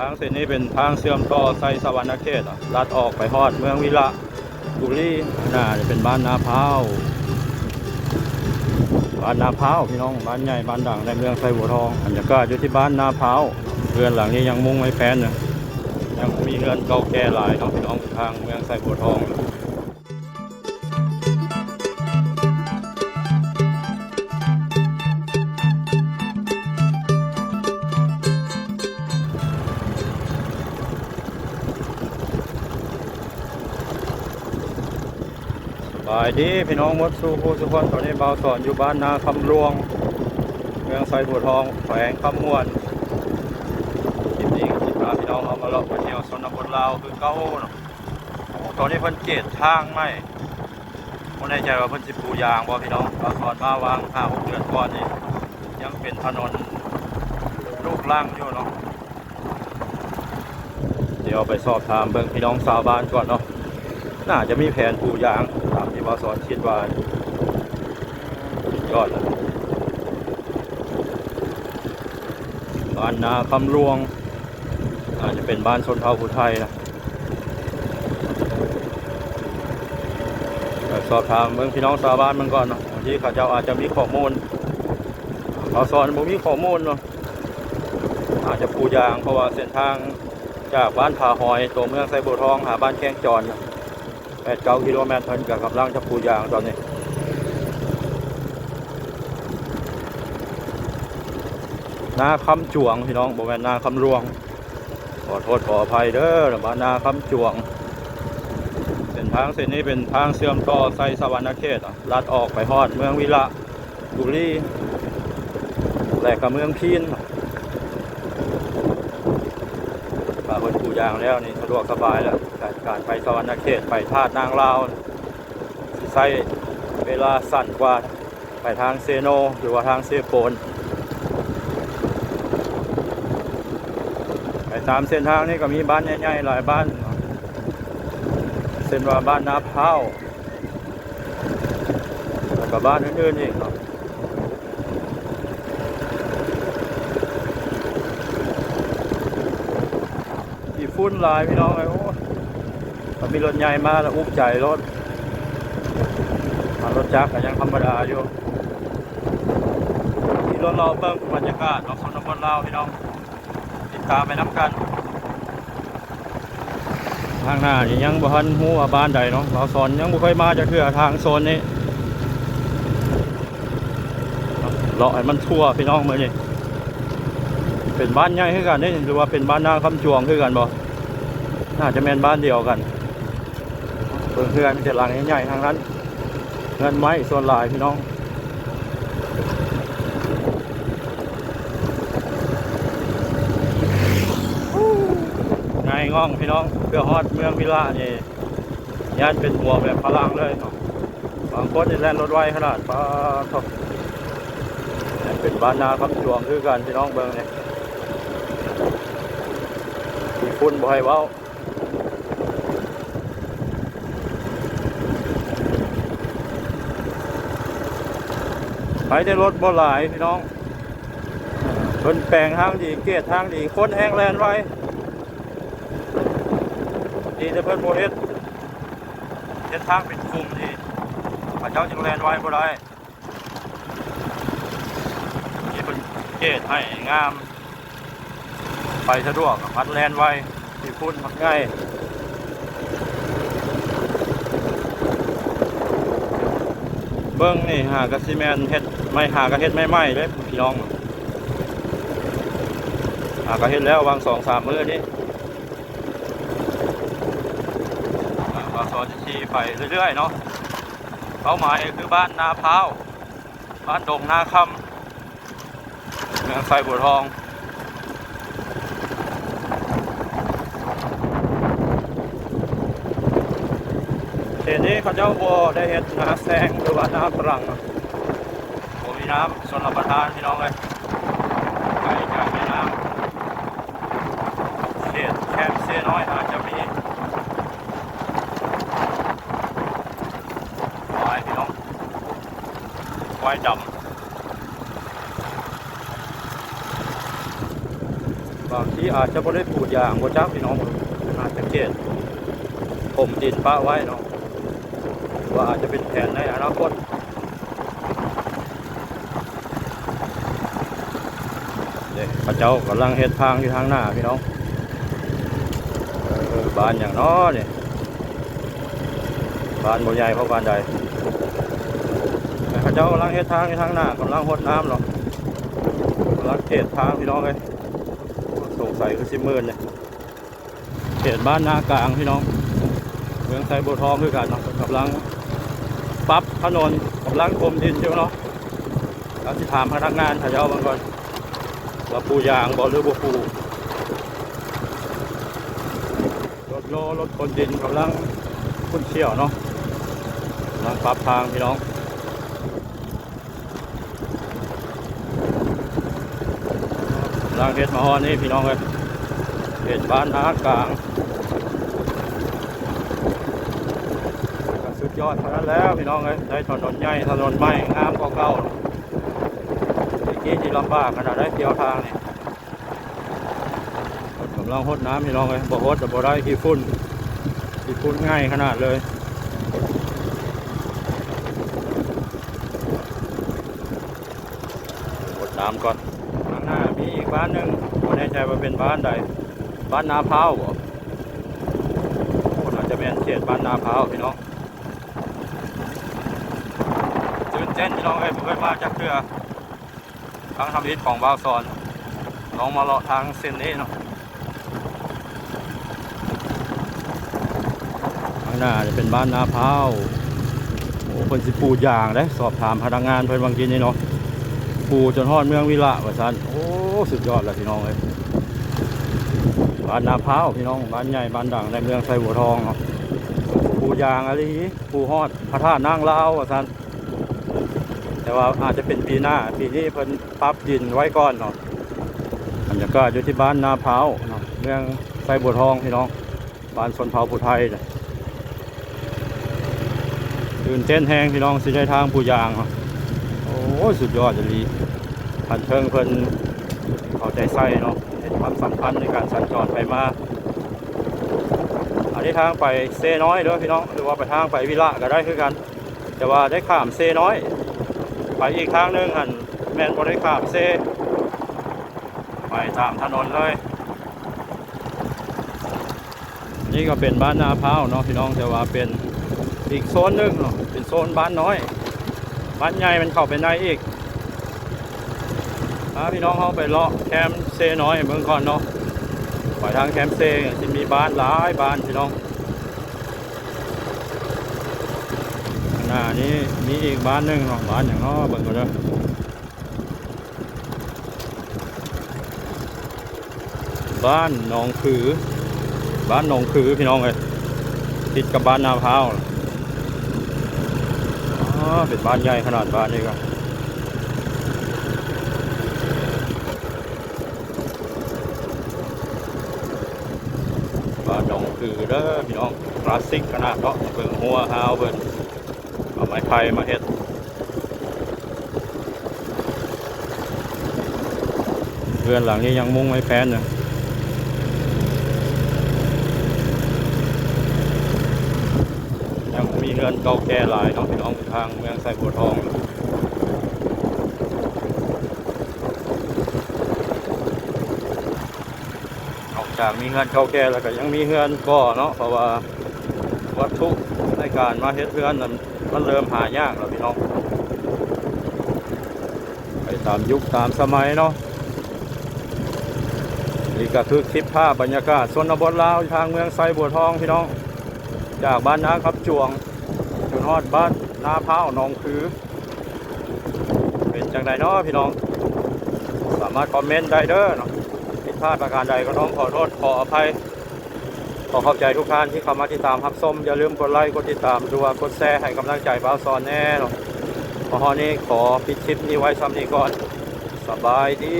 ທາງເສັ້ນນີ້ເປັນທາງເຊື່ອມຕໍ່ໄຊສະຫວັນນະເຂດ ລັດອອກໄປຮອດເມືອງວິລະ ບຸລີ. ໜ້າຈະເປັນບ້ານນາພ້າວ ບ້ານນາພ້າວພີ່ນ້ອງ ບ້ານໃຫຍ່ບ້ານດັງໃນເມືອງໄຊບົວທອງ. ບັນຍາກາດຢູ່ທີ່ບ້ານນາພ້າວ ເຮືອນຫຼັງນີ້ຍັງມຸງໄມ້ແປ້ນຢູ່ ຍັງມີເຮືອນເກົ່າແກ່ຫຼາຍເນາະພີ່ນ້ອງ ທາງເມືອງໄຊບົວທອງ. ສະບາຍດີພີ່ນ້ອງໝົດສູ່ຜູ້ສູ່ຄົນ. ຕອນນີ້ບ່າວສອນຢູ່ບ້ານນາຄຳຫຼວງ ເມືອງໄຊບົວທອງ ແຂວງຄຳມ່ວນ. ຄລິບນີ້ກໍຊິພາພີ່ນ້ອງເຮົາມາເລາະມາທ່ຽວຊົນນະບົດລາວຄືເກົ່າເນາະ. ໂອ້ ຕອນນີ້ເພິ່ນເກດທາງໃໝ່ ບໍ່ແນ່ໃຈວ່າເພິ່ນຊິປູຢາງບໍ່ພີ່ນ້ອງ. ບ່າວສອນມາຫວ່າງຫ້າຫົກເດືອນກ່ອນນີ້ ຍັງເປັນຖະໜົນລູກລັງຢູ່ເນາະ. ດຽວໄປສອບຖາມເບິ່ງພີ່ນ້ອງຊາວບ້ານກ່ອນເນາະ. ໜ້າຈະມີແຜນປູຢາງຕາມທີ່ບ່າວສອນຄິດວ່າ. ສຸດຍອດລະ ບ້ານນາຄຳຫຼວງ ອາດຈະເປັນບ້ານຊົນເຜົ່າຜູ້ໄທນະ. ໄປສອບຖາມເບິ່ງພີ່ນ້ອງຊາວບ້ານເບິ່ງກ່ອນເນາະ ບາງທີເຂົາເຈົ້າອາດຈະມີຂໍ້ມູນ. ບ່າວສອນບໍ່ມີຂໍ້ມູນເນາະ ອາດຈະປູຢາງ ເພາະວ່າເສັ້ນທາງຈາກບ້ານຜາຫອຍຕົວເມືອງໄຊບົວທອງຫາບ້ານແກ້ງຈອນ ແປດເກົ້າກິໂລແມັດ ເພິ່ນກໍກຳລັງຈະປູຢາງຕອນນີ້. ນາຄຳຈວງພີ່ນ້ອງ ບໍ່ແມ່ນນາຄຳຫຼວງ ຂໍໂທດຂໍອະໄພເດີ ບ້ານນາຄຳຈວງ. ເສັ້ນທາງເສັ້ນນີ້ເປັນທາງເຊື່ອມຕໍ່ໄຊສະຫວັນນະເຂດ ລັດອອກໄປຮອດເມືອງວິລະ ບຸລີ ແລະກະເມືອງພີນ. ຖ້າເພິ່ນປູຢາງແລ້ວນີ້ສະດວກສະບາຍແລ້ວ ການ ການໄປສະຫວັນນະເຂດ ໄປທາດນາງລາວ ຊິໃຊ້ເວລາສັ້ນກວ່າໄປທາງເຊໂນ ຫຼືວ່າທາງເຊໂປນ. ໄປຕາມເສັ້ນທາງນີ້ກໍມີບ້ານໃຫຍ່ໆຫຼາຍບ້ານ ເຊັ່ນວ່າບ້ານນາພ້າວ ແລ້ວກໍບ້ານອື່ນໆອີກເນາະ. ຂີ້ຝຸ່ນຫຼາຍພີ່ນ້ອງເອີຍ. ໂອ້ ຖ້າມີລົດໃຫຍ່ມາແລ້ວອຸກໃຈໂລດ ຖ້າລົດຈັກກໍຍັງທຳມະດາຢູ່. ຂີ່ລົດເລາະເບິ່ງບັນຍາກາດເນາະ ຊົນນະບົດລາວພີ່ນ້ອງ ຕິດຕາມໄປນຳກັນ. ທາງໜ້ານີ້ຍັງບໍ່ທັນຮູ້ວ່າບ້ານໃດເນາະ ບ່າວສອນຍັງບໍ່ເຄີຍມາຈັກເທື່ອທາງໂຊນນີ້. ເລາະໃຫ້ມັນທົ່ວພີ່ນ້ອງມື້ນີ້. ເປັນບ້ານໃຫຍ່ຄືກັນເດ້ ຫຼືວ່າເປັນບ້ານນາຄຳຈວງຄືກັນບໍ່? ໜ້າຈະແມ່ນບ້ານດຽວກັນ. ເບິ່ງເຮືອນມີແຕ່ຫຼັງໃຫຍ່ໆທັງນັ້ນ ເຮືອນໄມ້ສ່ວນຫຼາຍພີ່ນ້ອງ. ງ່າຍງ່ອງພີ່ນ້ອງ ເພື່ອຮອດເມືອງວິລະນີ້ ຢ້ານເປັນຫົວແບບຝຣັ່ງເລີຍເນາະ. ບາງຄົນນີ້ແລ່ນລົດໄວຂະໜາດ ປາດໂທ້. ເປັນບ້ານນາຄຳຈວງຄືກັນພີ່ນ້ອງ ເບິ່ງນີ້ ມີຝຸ່ນບໍ່ໃຫ້ເວົ້າ. ໄປໄດ້ລົດບໍ່ຫຼາຍພີ່ນ້ອງ ເພິ່ນແປງທາງດີ ເກດທາງດີ ຄົນແຮ່ງແລ່ນໄວ. ດີແຕ່ເພິ່ນບໍ່ເຮັດ ເຮັດທາງເປັນຂຸມນີ້ ເຂົາເຈົ້າຈຶ່ງແລ່ນໄວບໍ່ໄດ້. ນີ້ເພິ່ນເກດໃຫ້ງາມ ໄປສະດວກ ມັກແລ່ນໄວ ຂີ້ຝຸ່ນມັກງ່າຍ. ເບິ່ງນີ້ຫາກະຊິແມ່ນເຮັດໃໝ່ ຫາກະເຮັດໃໝ່ໆເດ້ພີ່ນ້ອງ ຫາກະເຮັດແລ້ວຫວ່າງສອງສາມມື້ນີ້. ບ່າວສອນຈະຂີ່ໄປເລື້ອຍໆເນາະ ເປົ້າໝາຍຄືບ້ານນາພ້າວ ບ້ານດົງນາຄຳ ເມືອງໄຊບົວທອງ. ເຂດນີ້ເຂົາເຈົ້າບໍ່ໄດ້ເຮັດນາແຊງ ຫຼືວ່ານາປະລັງ ບໍ່ມີນ້ຳຊົນລະປະທານພີ່ນ້ອງເອີຍ ໄກຈາກແມ່ນ້ຳ. ເຂດແຄມເຊນ້ອຍອາດຈະມີຄວາຍພີ່ນ້ອງ ຄວາຍດຳ ບາງທີ ອາດຈະບໍ່ໄດ້ປູຢາງ ບໍ່ຈັກພີ່ນ້ອງ, ອາດຈະເຂດຖົມດິນປະໄວ້ເນາະ ວ່າອາດຈະເປັນແຜນໃນອະນາຄົດ. ເດ້ ເຂົາເຈົ້າກຳລັງເຮັດທາງຢູ່ທາງໜ້າພີ່ນ້ອງ. ເອີ ບ້ານຫຍັງນໍນີ້? ບ້ານບໍ່ໃຫຍ່ພໍປານໃດ. ເຂົາເຈົ້າກຳລັງເຮັດທາງຢູ່ທາງໜ້າ, ກຳລັງຫົດນ້ຳເນາະ, ກຳລັງເກດທາງພີ່ນ້ອງເອີຍ. ສົງໄສຄືຊິມື່ນເດ. ເຂດບ້ານນາກາງພີ່ນ້ອງ, ເມືອງໄຊບົວທອງຄືກັນເນາະ, ເພິ່ນກຳລັງປັບຖະໜົນ, ກຳລັງຖົມດິນຢູ່ເນາະ. ລາວຊິຖາມພະນັກງານເຂົາເຈົ້າເບິ່ງກ່ອນ ວ່າປູຢາງບໍ່ ຫຼືບໍ່ປູ. ລົດໂລ ລົດຂົນດິນກຳລັງຂຸດຂ້ຽວເນາະ, ກຳລັງປັບທາງພີ່ນ້ອງ. ກຳລັງເຮັດມາຮອດນີ້ພີ່ນ້ອງເອີຍ, ເຂດບ້ານນາກາງ. ສຸດຍອດເທົ່ານັ້ນແລ້ວພີ່ນ້ອງເອີຍ, ໄດ້ຖະໜົນໃຫຍ່ ຖະໜົນໃໝ່ ງາມກວ່າເກົ່າ. ແຕ່ກີ້ນີ້ລຳບາກຂະໜາດໃດ ທ່ຽວທາງນີ້. ກຳລັງຫົດນ້ຳພີ່ນ້ອງເອີຍ, ບໍ່ຫົດກໍບໍ່ໄດ້, ຂີ້ຝຸ່ນ ຂີ້ຝຸ່ນໄງ່ຂະໜາດເລີຍ. ຫົດນ້ຳກ່ອນ. ຂ້າງໜ້າມີອີກບ້ານໜຶ່ງ, ບໍ່ແນ່ໃຈວ່າເປັນບ້ານໃດ, ບ້ານນາພ້າວບໍ? ໂອ້ ໜ້າຈະແມ່ນເຂດບ້ານນາພ້າວພີ່ນ້ອງ. ຕື່ນເຕັ້ນພີ່ນ້ອງເອີຍ, ບໍ່ເຄີຍມາຈັກເທື່ອ. ທາງທຳອິດຂອງບ່າວສອນ ລອງມາເລາະທາງເສັ້ນນີ້ເນາະ. ຂ້າງໜ້າຈະເປັນບ້ານນາພ້າວ. ໂອ້ ເພິ່ນຊິປູຢາງເດ້, ສອບຖາມພະນັກງານເພິ່ນຫວ່າງກີ້ນີ້ເນາະ, ປູຈົນຮອດເມືອງວິລະວ່າຊັ້ນ. ໂອ້ ສຸດຍອດແລ້ວພີ່ນ້ອງເອີຍ, ບ້ານນາພ້າວພີ່ນ້ອງ, ບ້ານໃຫຍ່ບ້ານດັງໃນເມືອງໄຊບົວທອງເນາະ. ປູຢາງອີ່ຫຼີ, ປູຮອດພະທາດນາງລາວວ່າຊັ້ນ. ແຕ່ວ່າອາດຈະເປັນປີໜ້າ, ປີນີ້ເພິ່ນປັບດິນໄວ້ກ່ອນເນາະ. ບັນຍາກາດຢູ່ທີ່ບ້ານນາພ້າວເນາະ, ເມືອງໄຊບົວທອງພີ່ນ້ອງ, ບ້ານຊົນເຜົ່າຜູ້ໄທນະ. ຕື່ນເຕັ້ນແຮງພີ່ນ້ອງ, ຊິໄດ້ທາງປູຢາງເນາະ. ໂອ້ຍ ສຸດຍອດອີ່ຫຼີ, ຂັ້ນເທິງເພິ່ນເອົາໃຈໃສ່ເນາະ, ເຫັນຄວາມສຳຄັນໃນການສັນຈອນໄປມາ. ອັນນີ້ທາງໄປເຊນ້ອຍເດີພີ່ນ້ອງ, ຫຼືວ່າໄປທາງໄປວິລະກໍໄດ້ຄືກັນ. ແຕ່ວ່າໄດ້ຂ້າມເຊນ້ອຍໄປອີກທາງໜຶ່ງຫັ້ນ ແມ່ນບໍ່ໄດ້ຂ້າມເຊ, ໄປຕາມຖະໜົນເລີຍ. ນີ້ກໍເປັນບ້ານນາພ້າວເນາະພີ່ນ້ອງ, ແຕ່ວ່າເປັນອີກໂຊນໜຶ່ງເນາະ, ເປັນໂຊນບ້ານນ້ອຍ, ບ້ານໃຫຍ່ມັນເຂົ້າໄປໃນອີກ. ພາພີ່ນ້ອງເຮົາໄປເລາະແຄມເຊນ້ອຍເບິ່ງກ່ອນເນາະ. ໄປທາງແຄມເຊຊິມີບ້ານຫຼາຍບ້ານພີ່ນ້ອງ. ຂ້າງໜ້ານີ້ມີອີກບ້ານໜຶ່ງເນາະ, ບ້ານຫຍັງເນາະ ເບິ່ງກ່ອນເດີ. ບ້ານໜອງຂື, ບ້ານໜອງຂືພີ່ນ້ອງເອີຍ, ຕິດກັບບ້ານນາພ້າວ. ອໍ ເປັນບ້ານໃຫຍ່ຂະໜາດ, ບ້ານນີ້ກໍ ບ້ານໜອງຂືເດີພີ່ນ້ອງ, ຄລາສສິກຂະໜາດເນາະ. ເບິ່ງຮົ້ວຮາວເພິ່ນ ເອົາໄມ້ໄຜ່ມາເຮັດ. ເຮືອນຫຼັງນີ້ຍັງມຸງໄມ້ແປ້ນຢູ່, ຍັງມີເຮືອນເກົ່າແກ່ຫຼາຍເນາະພີ່ນ້ອງ, ທາງເມືອງໄຊບົວທອງ. ນອກຈາກມີເຮືອນເກົ່າແກ່ແລ້ວ ກໍຍັງມີເຮືອນກໍ່ເນາະ, ເພາະວ່າວັດຖຸໃນການມາເຮັດເຮືອນນັ້ນ ມັນເລີ່ມຫາຍາກແລ້ວພີ່ນ້ອງ. ໄປຕາມຍຸກຕາມສະໄໝເນາະ. ນີ້ກໍຄືຄລິບພາບບັນຍາກາດຊົນນະບົດລາວ ທາງເມືອງໄຊບົວທອງພີ່ນ້ອງ, ຈາກບ້ານນາຄຳຈວງ ຈົນຮອດບ້ານນາພ້າວໜອງຂື. ເປັນຈັ່ງໃດເນາະພີ່ນ້ອງ? ສາມາດຄອມເມັນໄດ້ເດີເນາະ. ຜິດພາດປະການໃດກໍຕ້ອງຂໍໂທດຂໍອະໄພ. ຂໍຂອບໃຈທຸກທ່ານທີ່ເຂົ້າມາຕິດຕາມຮັບຊົມ. ຢ່າລືມກົດໄລ, ກົດຕິດຕາມ ຫຼືວ່າກົດແຊໃຫ້ກຳລັງໃຈບ່າວສອນແດ່ເນາະ. ມາຮອດນີ້ຂໍປິດຄລິບນີ້ໄວ້ສ່ຳນີ້ກ່ອນ. ສະບາຍດີ.